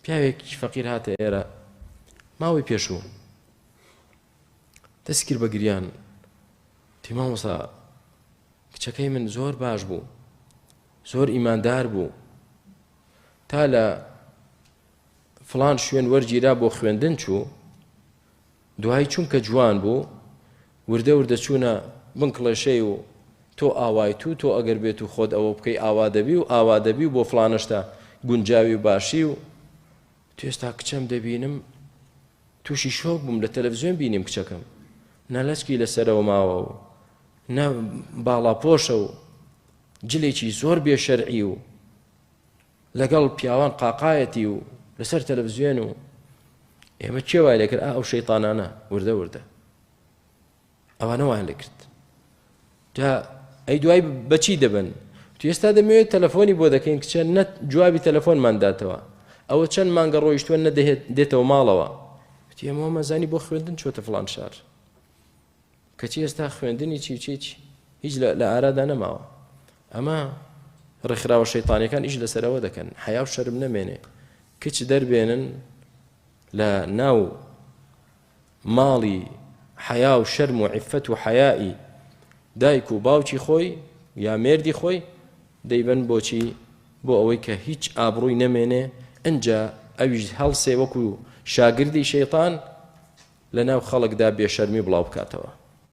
پیاوێکی فەقیر هاتە ئێرە ماوەی پێشوو دەست کرد بە گریان تی مامۆستا کچەکەی من زۆر باش بوو زۆر ئیماندار بوو تا لە فلان شوێن وەرگیرا بۆ خوێندن چوو دوایی چونکە جوان بوو وردە وردە چوونە بن کڵێشەی و تۆ ئاوایت و تۆ ئەگەر بێت و خۆت ئەوە بکەی ئاوا دەبی و ئاوا دەبی و بۆ فڵانەشتە گونجاوی و باشی و تو ئێستا کچەم دەبینم تووشی شۆک بووم لە تەلەڤزیۆن بینیم کچەکەم نە لەچکی لەسەرەوە ماوە و نە باڵاپۆشە و جلێکی زۆر بێ شەرعی و لەگەڵ پیاوان قاقایەتی و لەسەر تەلەڤزیۆن و ئێمە کێ وای لێکرد ئا ئەو شەیتانانە وردە وردە ئەوانە وایان لێکرد جا ئەی دوای بەچی دەبن تو ئێستا دەمەوێت تەلەفۆنی بۆ دەکەین کچە نە جوابی تەلەفۆنمان داتەوە ئەوە چەند مانگە ڕۆیشتووە نە دێتەوە ماڵەوە وتی ئێمە مەزانی بۆ خوێندن چۆتە فڵان شار کەچی ئێستا خوێندنی چی چی چی هیچ لە ئارادا نەماوە ئەمە ڕێکخراوە شەیتانەکان ئیش لەسەرەوە دەکەن حیا و شەرم نەمێنێ کچ دەربێنن لە ناو ماڵی حیا و شەرم و عفەت و حەیائی دایک و باوکی خۆی یا مێردی خۆی دەیبەن بۆچی بۆ ئەوەی کە هیچ ئابڕووی نەمێنێ ئەجا ئەویش هەڵسێ وەکو شاگردی شەیطان لەناو خەڵکدا بێشەرمی بڵاو بکاتەوە.